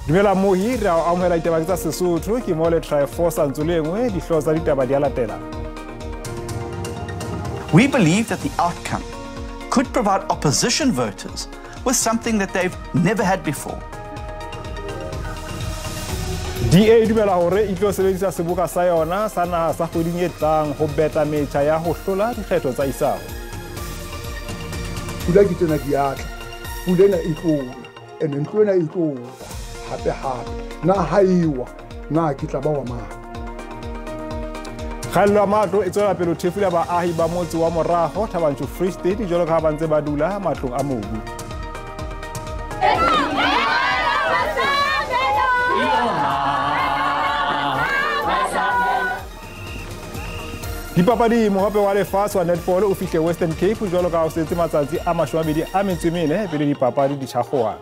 Dumela mohi, re a amohela ditaba tsa Sesotho ke mo le Triforce Ntsolengwe dihlooho tsa ditaba di a latela. We believe that the outcome could provide opposition voters with something that they've never had before. DA e dumela hore e tlo sebedisa seboka sa yona sa naha sa kgweding e tlang ho betla metjha ya ho hlola dikgetho tsa isao. Pula ke tsena di atla, pula ena e tlo na, ene ntlo ena e tlo hape hape. Na ha ewa, na ke tla ba wa mang? Kgaello ya matlo e tswela pele ho thefula baahi ba motse wa Morago Thabanchu Free State jwalo ka ha ba ntse ba dula matlong a mobu. Dipapadi mohope wa lefatshe wa netball o fihle Western Cape jwalo ka ha o setse matsatsi a 24 pele dipapadi di tjhakgoha.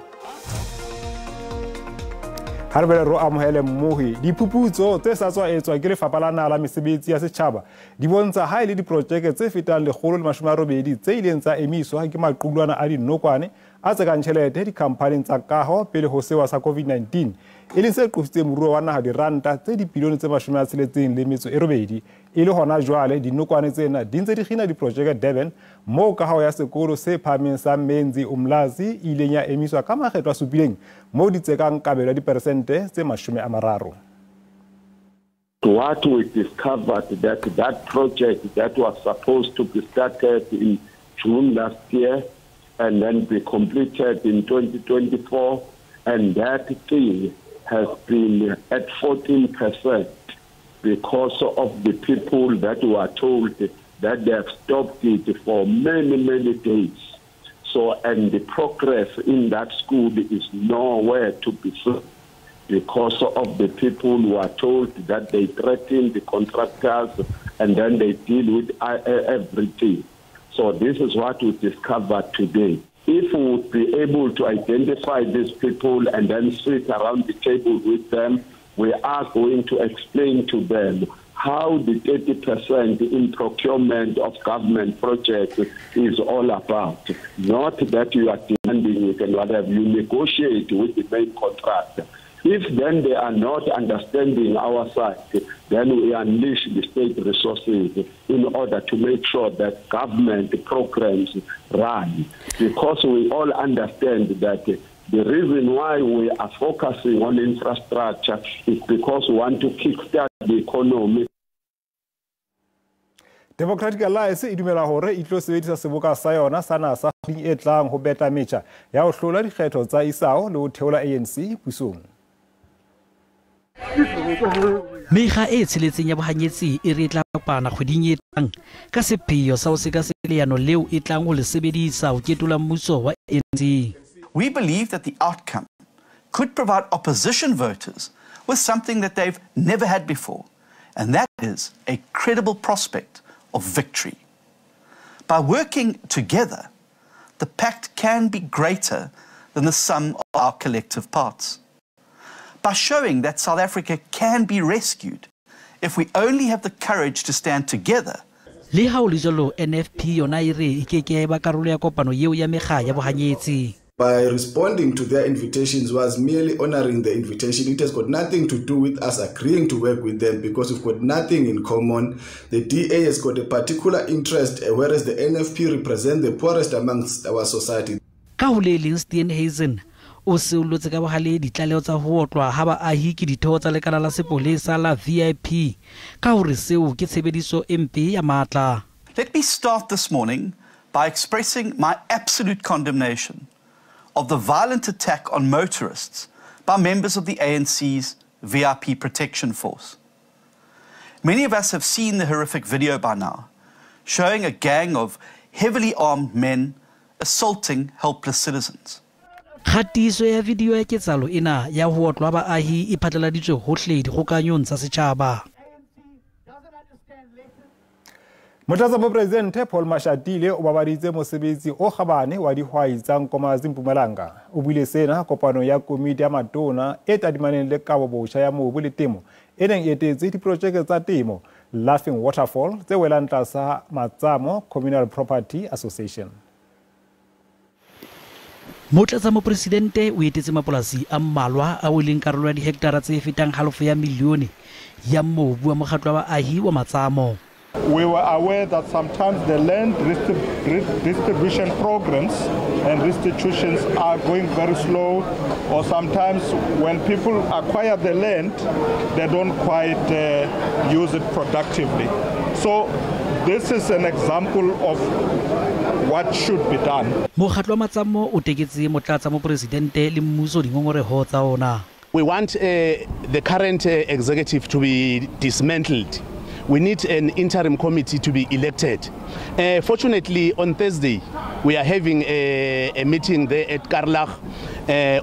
Ha re bele ro amohele mmohi, diphuputso tse sa tswa etswa ke Lefapha la Naha la Mesebetsi ya Setjhaba di bontsha ha e le diprojeke tse fetang 180 tse ileng tsa emiswa ke maqulwana a dinokwane a tsekang tjhelete dikhamphaneng tsa kaho pele ho sewa sa COVID-19, e leng se qositseng moruo wa naha diranta tse dibilione tse 68 e le hona jwale dinokwane tsena di ntse di kgina diprojeke Durban moo kaho ya sekolo se phahameng sa Menzi Umlazi e ileng ya emiswa ka makgetlo a supileng moo di tsekang kabelo ya diperesente tse 30. What we discovered that project that was supposed to be started in June last year and then be completed in 2024, and that thing has been at 14% because of the people that were told that they have stopped it for many, many days. So, and the progress in that school is nowhere to be seen because of the people who are told that they threaten the contractors and then they deal with everything. So this is what we discovered today. If we would be able to identify these people and then sit around the table with them, we are going to explain to them how the 30% in procurement of government projects is all about. Not that you are demanding it and whatever, you negotiate with the main contractor. If then they are not understanding our side, then we unleash the state resources in order to make sure that government programs run. Because we all understand that the reason why we are focusing on infrastructure is because we want to kickstart the economy. Democratic Alliance e dumela hore e tlo sebedisa seboka sa yona sa naha sa kgweding e tlang ho betla metjha ya ho hlola dikgetho tsa isao le ho theola ANC pusong. Mekga e tsheletseng ya bohanyetsi e re tla kopana kgweding e tlang ka sepheo sa ho sekaseka leano leo e tlang ho le sebedisa ho ketola mmuso wa ANC. We believe that the outcome could provide opposition voters with something that they've never had before, and that is a credible prospect of victory. By working together, the pact can be greater than the sum of our collective parts. By showing that South Africa can be rescued if we only have the courage to stand together. Le ha ho le jwalo, NFP yona e re e ke ke ya eba karolo ya kopano eo ya mekga ya bohanyetsi. By responding to their invitations was merely honoring the invitation. It has got nothing to do with us agreeing to work with them because we've got nothing in common. The DA has got a particular interest, whereas the NFP represent the poorest amongst our society. Ka ho le leng, Steenhuisen o seolotse ka bohale ditlaleho tsa ho otlwa ha baahi ke ditho tsa lekala la sepolesa la VIP ka hore seo ke tshebediso e mpe ya matla. Let me start this morning by expressing my absolute condemnation of the violent attack on motorists by members of the ANC's VIP protection force. Many of us have seen the horrific video by now, showing a gang of heavily armed men assaulting helpless citizens. Kgatiso ya video ya ketsahalo ena ya ho otlwa baahi e phatlaladitswe hohle dikgokanyong tsa setjhaba. Motlatsa-mopresidente Paul Mashatile o babaditse mosebetsi o kgabane wa dihwai tsa Nkomazi Mpumalanga. O buile sena kopanong ya komiti ya matona e tadimaneng le kabo botjha ya mobu le temo e neng e etetse diprojeke tsa temo Laughing Waterfall tse welang tlasa Matsamo Communal Property Association. Motlatsa mopresidente o etetse mapolasi a mmalwa a o leng karolo ya dihektara tse fetang halofo ya milione ya mobu wa mokgatlo wa baahi wa Matsamo. We were aware that sometimes the land redistribution programs and restitutions are going very slow, or sometimes when people acquire the land, they don't quite use it productively. So this is an example of what should be done. Mokgatlo wa Matsamo o teketse motlatsa mopresidente le mmuso dingongoreho tsa ona. We want the current executive to be dismantled. We need an interim committee to be elected. Fortunately, on Thursday, we are having a meeting there at Karlach.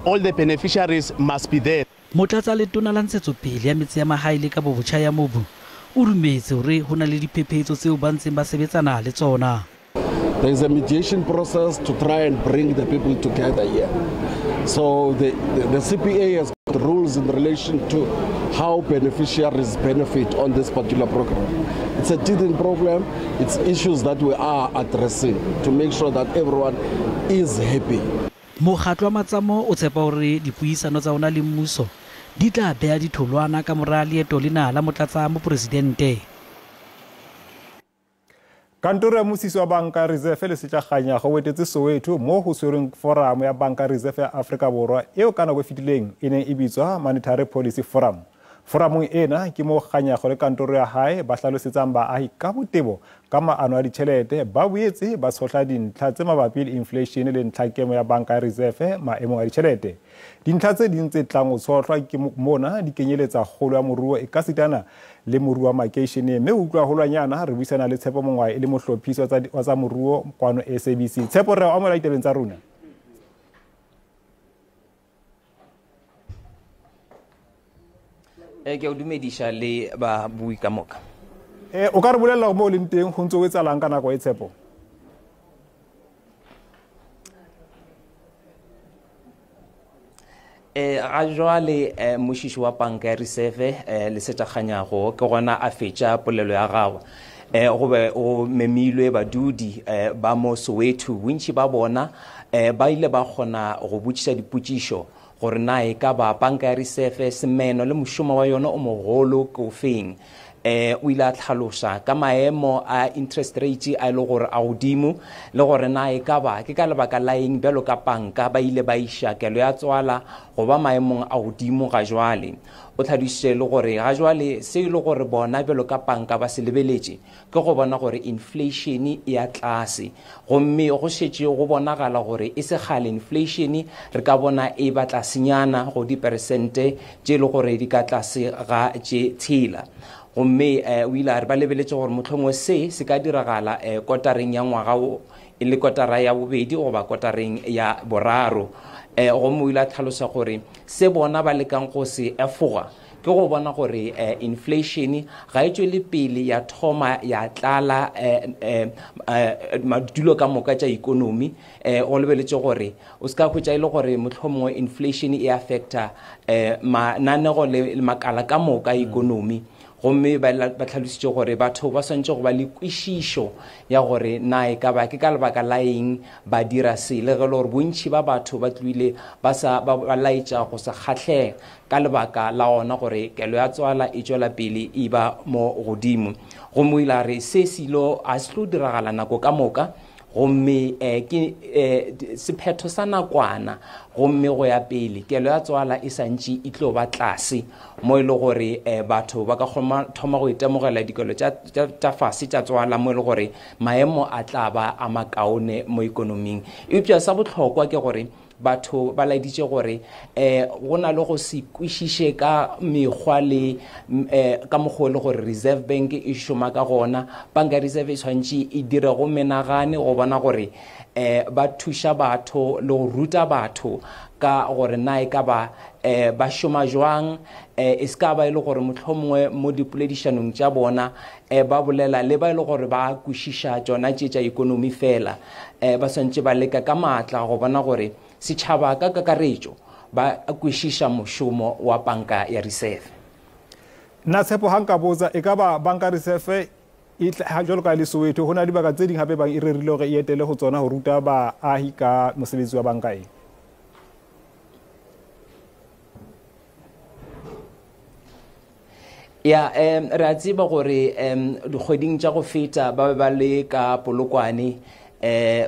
All the beneficiaries must be there. Motlatsa letona la ntshetsopele ya metse ya mahae le ka botjha ya mobu o dumetse hore ho na le diphephetso tseo ba ntseng ba sebetsana le tsona. There is a mediation process to try and bring the people together here. So the CPA has got rules in relation to how beneficiaries benefit on this particular program. It's a teething problem. It's issues that we are addressing to make sure that everyone is happy. Mokgatlo wa Matsamo o tshepa hore dipuisano tsa ona le mmuso di tla beha ditholwana ka mora leeto lena la motlatsa mopresidente. Kantoro ya mmusisi wa Banka Reserve le Setšakganya go etetse Soweto mo ho tshwerweng forum ya Banka Reserve ya Afrika Borwa eo ka nako e fetileng e neng e bitswa Monetary Policy Forum. Foramong ena ke mo Kganyago le kantoro ya hae ba hlalosetsang baahi ka botebo ka maano a ditjhelete, ba boetse ba tshohla dintlha tse mabapi le inflation le ntlhakemo ya Banka ya Reserve maemong a ditjhelete. Dintlha tse ding tse tlang ho tshohlwa ke mona di kenyeletsa kgolo ya moruo e ka sitana le moruo wa makeisheneng, mme ho utlwa holwanyana re buisana le Tshepo Mongwae e le mohlophisi wa tsa moruo kwano SABC. Tshepo, re o amohela ditabeng tsa rona. Ke o dumedisa le ba bui ka moka. O ka re bolella hore mo o leng teng ho ntso ho etsahalang ka nako e, Tshepo? Ga jwale mmusisi wa Banka ya Reserve le Setšakganyago ke gona a fetša polelo ya gagwe. Go be o memilwe badudi ba mo Soweto, bontši ba bona ba ile ba kgona go botšiša dipotšišo gore na e ka ba Banka ya Reserve semeno le mošomo wa yona o mogolo ke ofeng. O ile a tlhalosa ka maemo a interest rate a le gore a godimo le gore na e ka ba ke ka lebaka la eng bjalo ka banka ba ile ba iša kelo ya tswala go ba maemong a godimo ga jwale. O tlhalošitše le gore ga jwale se e le gore bona bjalo ka banka ba se lebeletše ke go bona gore inflation e ya tlase, gomme go šetše go bonagala gore e se kgale inflation re ka bona e ba tlasenyana go diperesente tše e le gore di ka tlase ga tše 6. Gomme o ile a re ba lebeletše gore mohlomongwe se se ka diragala kotareng ya ngwaga wo e le kotara ya bobedi goba kotareng ya boraro. Gomme o ile a tlhalosa gore se bona ba lekang go se efoga ke go bona gore inflation ga e tšwele pele ya thoma ya tlala madulo ka moka tša ikonomi. Go lebeletše gore o se ka hwetša e le gore mohlomongwe inflation e affecta mananego le makala ka moka ikonomi. Gomme ba tlhalositše gore batho ba swantše go ba le kwešišo ya gore na e ka ba ke ka lebaka la eng ba dira se, le ge le gore bontši ba batho ba tloile ba sa ba laetša go sa kgahlege ka lebaka la ona gore kelo ya tswala e tšwela pele e ba mo godimo. Gomme o ile a re se selo a se tlo diragala nako ka moka, gomme ke sephetho sa nakwana, gomme go ya pele kelo ya tswala e santše e tlo ba tlase mo e le gore batho ba ka thoma go itemogela dikelo tša fase tša tswala mo e le gore maemo a tla ba a makaone mo ikonoming. Eupša sa bohlokwa ke gore batho ba laeditše gore go na le go se kwešiše ka mekgwa le ka mokgwa le gore Reserve Bank e šoma ka gona. Banka ya Reserve e tshwanetše e dire go menagane go bona gore ba thuša batho le go ruta batho ka gore na e ka ba ba šoma jwang, e se ka ba e le gore mohlomongwe mo dipoledišanong tša bona ba bolela le ba e le gore ba kwešiša tšona tše tša ikonomi fela. Ba swantše ba leka ka maatla go bona gore setšhaba ka kakaretšo ba kwešiša mošomo wa Banka ya Reserve. Nna Tshepo, ha nka botsa e ka ba Banka Reserve e jwalo ka le Soweto ho na le dibaka tse ding hape bang e rerile hore e etele ho tsona ho ruta baahi ka mosebetsi wa banka e? Ya re a tseba gore dikgweding tša go feta ba be ba le ka Polokwane,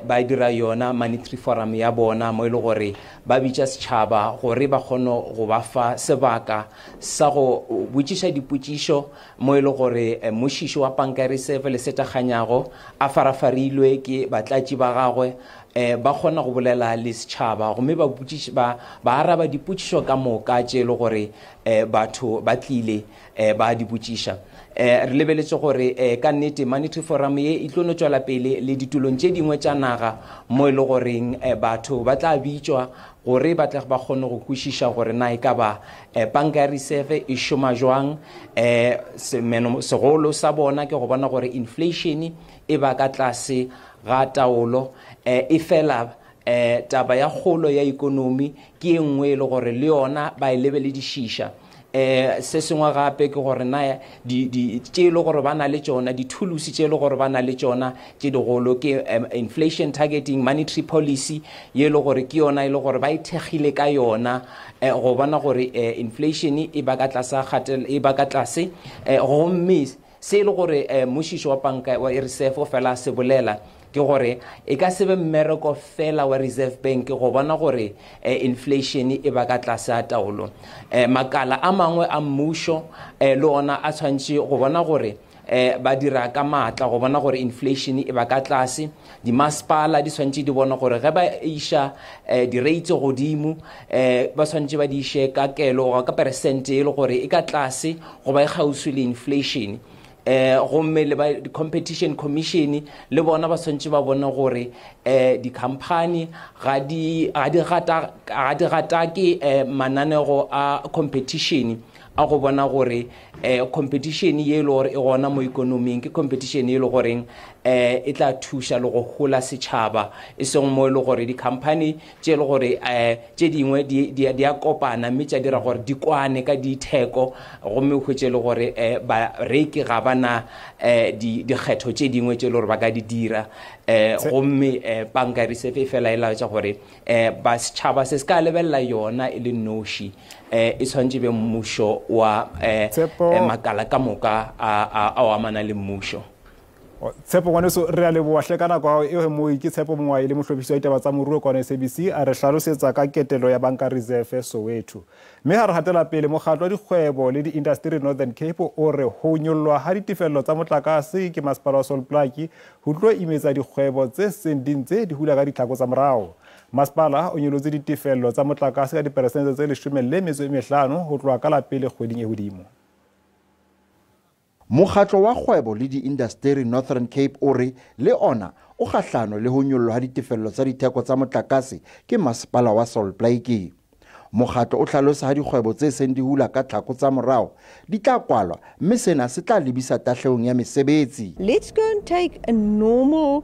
ba dira yona monetary forum ya bona, mo e le gore ba bitša setšhaba gore ba kgone go ba fa sebaka sa go botšiša dipotšišo, mo e le gore mmušiši wa Panka ya Reserve le Setakganyago a farafarilwe ke batlatši ba gagwe, ba kgona go bolela le setšhaba gomme ba araba dipotšišo ka moka tše e le gore batho ba tlile ba di botšiša. Re lebeletše gore ka nnete monetary forum ye e tlo no tšwela pele le ditulong tše dingwe tša naga, mo e le goreng batho ba tla bitšwa gore ba tle ba kgone go kwešiša gore na e ka ba Panka ya Reserve e šoma jwang. Segolo sa bona ke go bona gore inflation e ba ka tlase ga taolo, e fela taba ya kgolo ya ikonomi ke e nngwe e le gore le yona ba e lebeledišiša. Se sengwe gape ke gore na tše e le gore ba na le tšona dithulusi tše e le gore ba na le tšona tše digolo ke inflation targeting monetary policy ye e le gore ke yona e le gore ba ithekgile ka yona go bona gore inflation e ba ka tlase, gomme se e le gore mmušiši wa Panka wa Reserve o fela se bolela ke gore e ka se be mmereko fela wa Reserve Bank go bona gore inflation e ba ka tlase a taolo. Makala a mangwe a mmušo le ona a tshwanetse go bona gore ba dira ka maatla go bona gore inflation e ba ka tlase. Dimasepala di tshwanetse di bona gore ge ba iša di-rates godimo, ba tshwanetse ba di iše ka kelo ka percent e le gore e ka tlase goba e kgauswi le inflation. Gomme le ba competition commission le bona ba tshwanetse ba bone gore di-company ga di gatake mananego a competition a go bona gore competition ye e le gore e gona mo ikonoming ke competition ye e le goreng e tla thuša le go hola setšhaba, e seng mo e le gore di-company tše e le gore tše dingwe di a kopana mme tša dira gore di kwane ka ditheko, gomme o hwetše le gore bareki ga ba na dikgetho tše dingwe tše e le gore ba ka di dira. Gomme Panka ya Reserve e fela e laetša gore ba setšhaba se se ka lebelela yona e le noši, e tshwanetse be mmušo wa makala ka moka a o amana le mmušo. Tshepo ngwaneso, re a leboha hle ka nako ya hao e moi. Ke Tshepo Mongwae le mohlophisi wa ditaba tsa moruo kwana SABC a re hlalosetsa ka ketelo ya Banka Reserve Soweto. Mme ha re hatela pele, mokgatlo wa dikgwebo le di-industry Northern Cape o re ho nyollwa ha ditefello tsa motlakase ke masepala wa Sol Plaatje ho tlo imetsa dikgwebo tse seng di ntse di hula ka ditlhako tsa morao. Masepala o nyolotse ditefello tsa motlakase ka diperesente tse 15 ho tloha ka la pele kgweding e hodimo. Mokgatlo wa kgwebo le di-industry Northern Cape o re le ona o kgahlano le ho nyollwa ha ditefello tsa ditheko tsa motlakase ke masepala wa Sol Plaatje. Mokgatlo o hlalosa ha dikgwebo tse seng di hula ka tlhako tsa morao di tla kwalwa, mme sena se tla lebisa tahlehong ya mesebetsi. Let's go and take a normal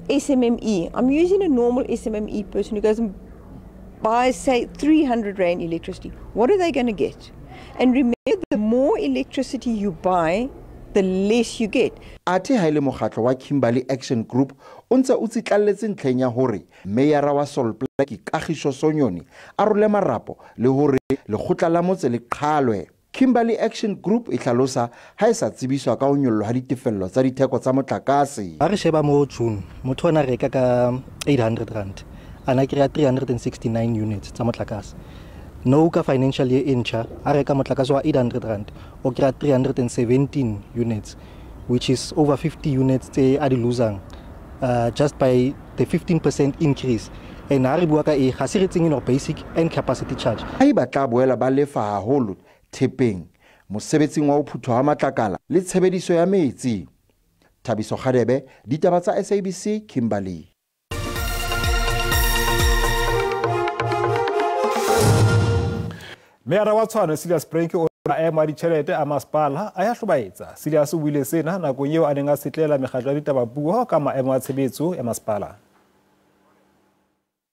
SMME. I'm using a normal SMME person who goes and buys, say, 300 rand electricity. What are they going to get? And remember, the more electricity you buy, the less you get. Athe ha ile mokgatlo wa Kimberley Action Group o ntse o tsitlalletse ntlheng ya hore meyara wa Sol Plaatje Kagisho Sonyoni a role marapo le hore lekgotla la motse le qhalwe. Kimberley Action Group e hlalosa ha e sa tsebiswa ka ho nyollwa ha ditefello tsa ditheko tsa motlakase. Ha re sheba mo June, motho ona reka ka 800 rand, ana kry-a 369 units tsa motlakase. No ka financial year e ntšha a reka motlakase wa 800 rand, o kry-a 317 units, which is over 50 units tse a di losang just by the 15% increase. And ha re bua ka e ga se re tsenye no basic and capacity charge. Ha e ba tla boela ba lefa haholo thepeng mosebetsing wa ho phuthwa ha matlakala le tshebediso ya metsi. Thabiso Kgadebe, ditaba tsa SABC, Kimberley. Meyara wa Tshwane Cilliers Brink o maemo a ditjhelete a masepala a ya hlobaetsa. Cilliers o buile sena nakong eo a neng a setlela mekgatlo ya ditaba puo ka maemo a tshebetso ya masepala.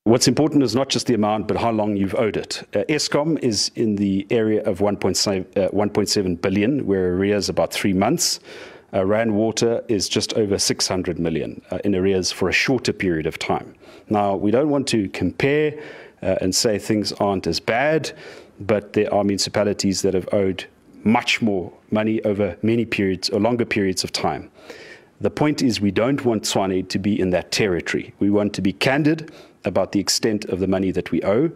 What's important is not just the amount, but how long you've owed it. Eskom is in the area of 1.7 billion, where arrears about 3 months. Rand Water is just over 600 million in arrears for a shorter period of time. Now, we don't want to compare and say things aren't as bad, but there are municipalities that have owed much more money over many periods or longer periods of time. The point is we don't want Tshwane to be in that territory. We want to be candid about the extent of the money that we owe,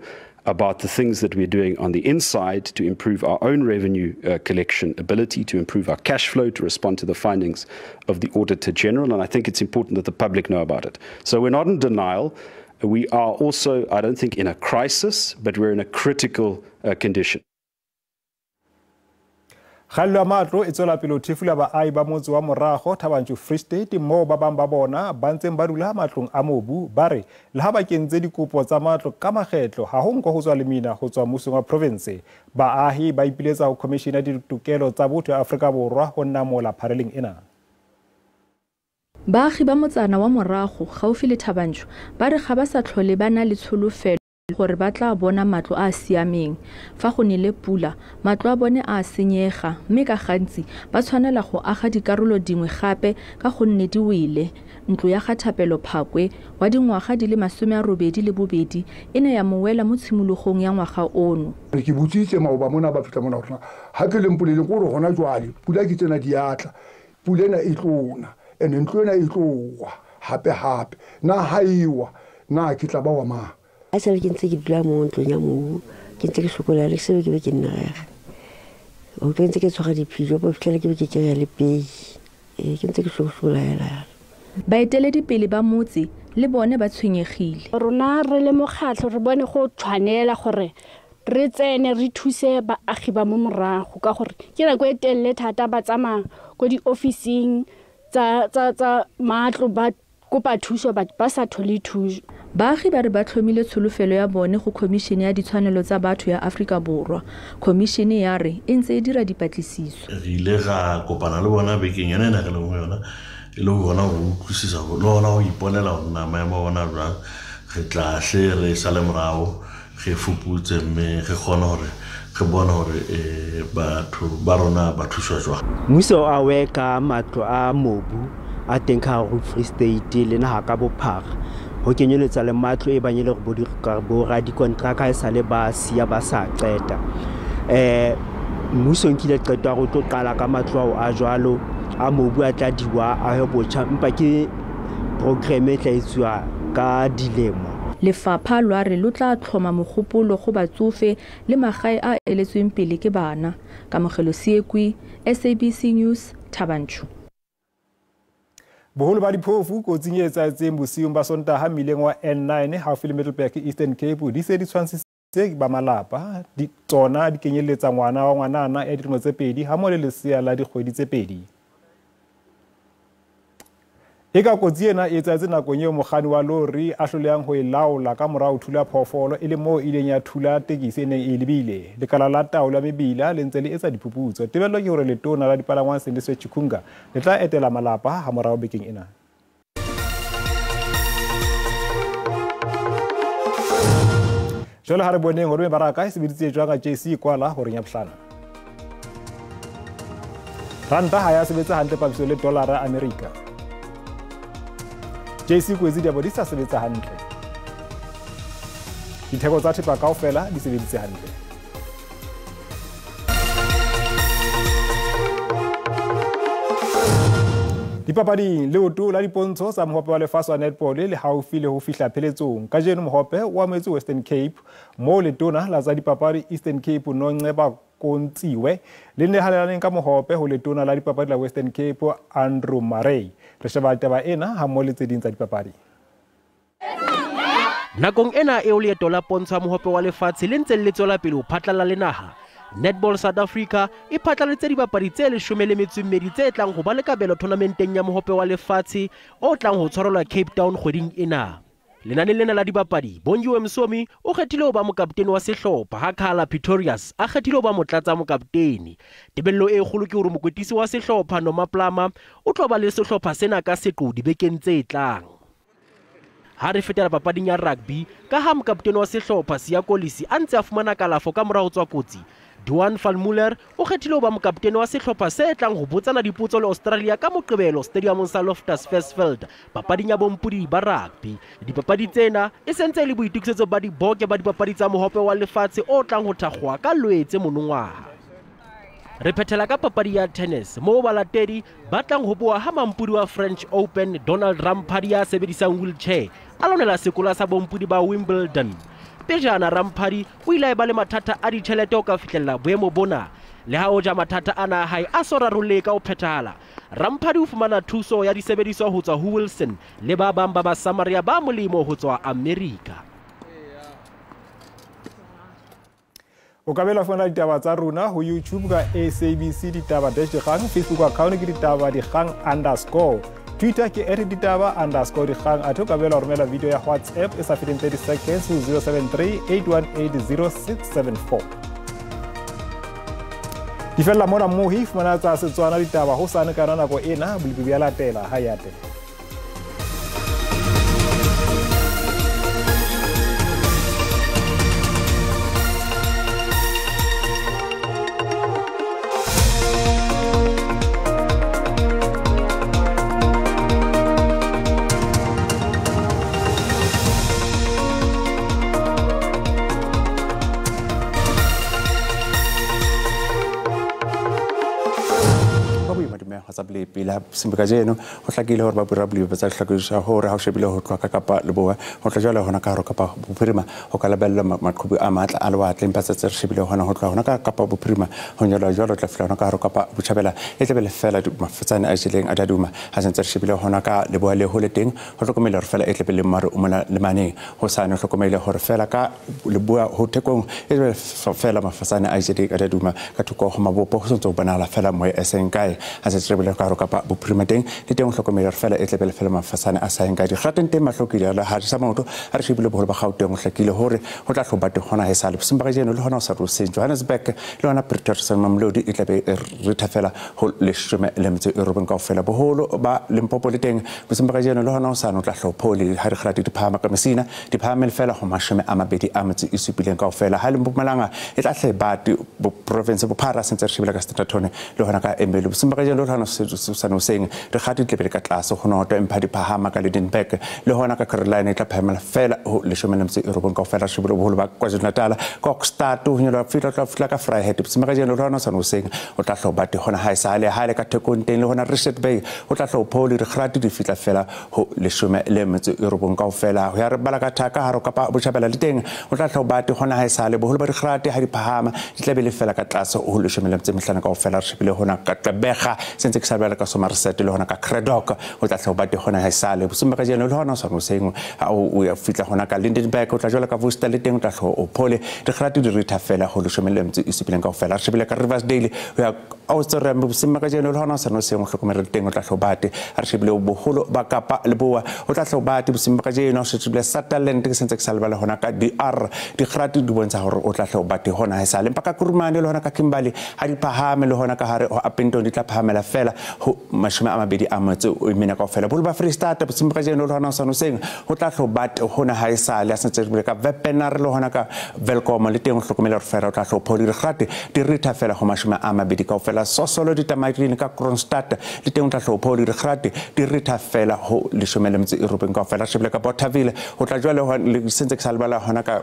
about the things that we're doing on the inside to improve our own revenue collection ability, to improve our cash flow, to respond to the findings of the Auditor General. And I think it's important that the public know about it. So we're not in denial. We are also, I don't think, in a crisis, but we're in a critical condition. Kgaello ya matlo e tswela pele ho thefula baahi ba motse wa Morago Thabanchu Free State moo ba bang ba bona ba ntseng ba dula matlong a mobu ba re le ha ba kentse dikopo tsa matlo ka makgetlo ha ho nko ho tswa lemina ho tswa mmusong wa province. Baahi ba ipiletsa ho Commission ya Ditokelo tsa Botho ya Afrika Borwa ho namola phareleng ena. Baagi ba motsana wa Morago gaufi le Thabanchu ba re ga ba sa tlhole ba na le tsholofelo gore ba tla bona matlo a siameng. Fa go nele pula, matlo a bone a senyega mme ka gantsi ba tshwanela go aga dikarolo dingwe gape ka gonne di wele. Ntlo ya ga Thapelo Phakwe wa dingwaga di le 82 e ne ya mo wela mo tshimologong ya ngwaga ono. Ke botsitse maoba mona ba fitla mona gore ha ke le mpoleleng gore gona jwale pula ke tsena diatla, pula ena e tlona ene ntlo ena e tlowa hape hape na haiwa na ke tla ba wa mang. A sale ke ntse ke dula mo ntlong ya mobu, ke ntse ke sokola le sebe ke be ke nna gage. O utlwa ntse ke tshwara diphilo, ba fitlhela ke be ke kry-a le pei. Ke ntse ke sokola hela yalo. Baeteledipele ba motse le bone ba tshwenyegile. Rona re le mokgatlho re bone go tshwanela gore re tsene re thuse baagi ba mo morago ka gore ke nako e telele thata ba tsamaya ko diofising tsa matlo ba kopa thuso ba sa thole thuso. Baagi ba re ba tlhomile tsholofelo ya bone go Khomišene ya Ditshwanelo tsa Batho ya Afrika Borwa. Khomišene ya re e ntse e dira dipatlisiso. Re ile ra kopana le bona bekeng yona ena re leng ho yona, e le hona ho utlwisisa le hona ho iponela hore na maemo a bona jwang. Re tla hle re sale morao, re fuputse mme re kgone hore re bone hore batho ba rona ba thuswa jwang. Mmuso o awe ka matlo a mobu a teng ka hare ho Free State le naha ka bophara, ho kenyeletsa le matlo e bang e le hore bo radikontraka e sale ba siya ba sa qeta. Mmuso o nkile qeto ya hore o tlo qala ka matlo ao a jwalo a mobu a tla diwa a he botjha, empa ke programme e tla etsuwa ka dilemo. Lefapha lwa re lo tla tlhoma mogopolo go batsofe le magae a eletsweng pele ke bana. Kamogelo Seekwi, SABC News, Thabanchu. Boholo ba diphofu kotsing e etsahetseng bosiung ba Sontaha mmileng wa N9 haufi le Middelburg Eastern Cape di se di tshwantshitse ba malapa di tsona di kenyelletsa ngwana wa ngwanana ya dilemo tse 2 hammoho le lesea la dikgwedi tse 2. E ka kotsi ena e etsahetse nakong eo mokganni wa lori a hlolehang ho e laola ka mora ho thula phoofolo e le moo e ileng ya thula tekesi e neng e lebile. Lekala la taolo ya mebila le ntse le etsa diphuputso. Tebello ke hore letona la dipalangwang Sindisiwe Chikunga le tla etela malapa hamorao bekeng ena. Jwale ha re boneng hore mebaraka e sebeditse jwang ka JC kwala horeng ya bohlano. Ranta ha ya sebetsa hantle papisong le dollara ya Amerika. JC Kwezi diabo di sa sebetsa hantle. Ditheko tsa thepa kaofela di sebeditse hantle. Dipapading, leoto la dipontsho tsa mohope wa lefatshe wa netball le haufi le ho fihla pheletsong. Kajeno mohope o amohetse Western Cape moo letona la tsa dipapadi Eastern Cape Nonceba Kontsiwe le nehalaneng ka mohope ho letona la dipapadi la Western Cape Andrew Murray. Re sheba taba ena hammoho le tse ding tsa dipapadi. Nakong ena eo leeto la pontsho ya mohope wa lefatshe le ntseng le tswela pele ho phatlalla le naha, Netball South Africa e phatlaladitse dibapadi tse 12 tse tlang ho ba le kabelo tournamenteng ya mohope wa lefatshe o tlang ho tshwarelwa Cape Town kgweding ena. Lenaneng lena la dibapadi, Bongiwe Msomi o kgethile ho ba mokaptene wa sehlopha ha Carla Pretorius a kgethile ho ba motlatsa mokaptene. Tebello e kgolo ke hore mokwetlisi wa sehlopha Noma Plama o tlo ba le sehlopha sena ka seqo dibekeng tse tlang. Ha re fetela papading ya rugby, ka ha mokaptene wa sehlopha Siya Kolisi a ntse a fumana kalafo ka mora ho tswa kotsi, Duan van Muller o kgethile ho ba mokaptene wa sehlopha se tlang ho botsana dipotso le Australia ka Moqebelo stadiumong sa Loftus Versfeld papading ya bompodi ba rugby. Dipapadi tsena e sentse e le boitokisetso ba diboke ba dipapadi tsa mohope wa lefatshe o tlang ho thakgowa ka Loetse monongwaha. Re phethela ka papadi ya tennis moo balatedi ba tlang ho boa ha mampudi wa French Open Donald Ramphadi ya sebedisang wheelchair a lwanela sekola sa bompudi ba Wimbledon. Pejana Ramphadi o ile a ba le mathata a ditjhelete ho ka fihlella boemo bona. Le ha hoja mathata ana a hae a so rarolle ka ho phethahala, Ramphadi o fumana thuso ya disebediswa ho tswa ho Wilson le ba bang ba Basamaria ba molemo ho tswa Amerika. O ka bela fumana ditaba tsa rona ho YouTube ka SABC Ditaba -Dikgang, Facebook account ke Ditaba Dikgang _ Twitter ke @ditaba_dikgang. Athe o ka bela romela video ya WhatsApp e sa feteng 30 seconds ho 073 818 0674. Di fella mona mohi fumana tsa Setswana ditaba ho sane ka nako ena bolepi bja latela ha ya teng. Pila sembakajeno ho hlakile hore ba boraboli ba tsa hlakisa hore ha o shebile ho tloha ka Kapa Leboa ho tla jwale hona ka hore Kapa Bophirima ho ka lebella maqhubu a matla a lewatle empa tse re shebile hona ho tloha hona ka Kapa Bophirima ho nyolwa jwalo tla fihla hona ka hore Kapa Botjhabela e tla be le fela mafatsane a jeleng a daduma ha sentse re shebile hona ka Leboa le hole teng ho hlokomela hore fela e tla be le mare o mona le maneng ho sane hlokomele hore fela ka Leboa ho thekong e tla be fela mafatsane a jeleng a daduma ka thoko ho mabopo ho sentse ho bonahala fela moya e seng kae ha sentse re bile ka hore Kapa Bophirima teng le teng hlokomela hore fela e tla be le fela mafasane a saeng ka dikgateng teng mahlokile le ha sa maoto ha re shebile boholo ba Gauteng ho hlakile hore ho tla hloba teng hona ha e sale bosimbakajeno le hona ho sa roseng Johannesburg le hona Pretoria Mamelodi e tla be re thafela ho 18 kaofela boholo ba Limpopo le teng bosimbakajeno le hona ho sa no tla hlophole ha re kgate di phahama ka Messina di phahamele fela ho 27 kaofela ha le Mpumalanga e tla hle ba province bophara sentse re shebile ka Standerton le hona ka Embelo bosimbakajeno le hona sa seng re kgate tlebe ka tlase ho noto empa di phahama ka Lydenburg le hona ka Caroline e tla phahamela fela ho 18 kaofela shebile boholo ba KwaZulu-Natal Kokstad ho nyolwa fihla tla fihla ka Vryheid bosimbakajeno le hona sa no seng o tla hloba te hona ha e sale ha le ka Thekong teng le hona Richard Bay o tla hlopholi re kgate di fihla fela ho 18 kaofela ho ya re bala ka thaka ha ro Kapa Botjhabela le teng o tla hloba te hona ha e sale boholo ba dikgate ha di phahama di tla be le fela ka tlase ho 15 kaofela re shebile hona ka Tlebega sentse ke sa bala ka Somerset le hona ka Cradock o tla hloba te hona ha e sale bosimbakajeno le hona sa no seng ha o ya fihla hona ka Lindenburg o tla jwala ka Worcester le teng o tla hlo o phole dikgate di ritha fela ho 17 kaofela re shebile ka Riversdale ho ya Australia bosimbakajeno le hona sa no seng o hlokomela teng o tla hloba te re shebile boholo ba Kapa Leboa o tla hloba te bosimbakajeno o shebile Sutherland ke sentse ke sa lebala hona ka DR dikgate di bontsha hore o tla hloba te hona ha e sale empa ka Kurumane le hona ka Kimberley ha di phahame le hona ka hare ho Appington di tla phahamela fela ho 24 kaofela boholo ba Free State bosimbakajeno le hona sa no seng ho tla hloba te hona ha e sale a sentse re ka Wepener le hona ka Welkom le teng o hlokomela hore fela o tla hlopholi dikgate di ritha fela ho 20 kaofela Sosolo ditamarini ka Kroonstad le teng o tla hlopholi dikgate di ritha fela ho 18 kaofela shebile ka Bothaville ho tla jwale ho sentse ke sa lebala hona ka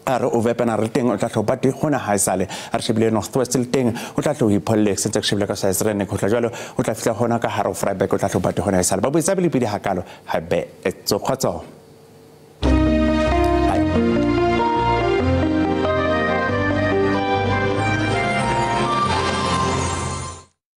a re o Wepener le teng o tla hloba te hona ha e sale a re shebile North West le teng o tla hlo ipholle sentse ke shebile ka Swaziland ho tla jwale o tla fihla hona ka hare ho Vryburg o tla hloba te hona ha e sale ba boitsa pele pele hakalo ha be etso khotso.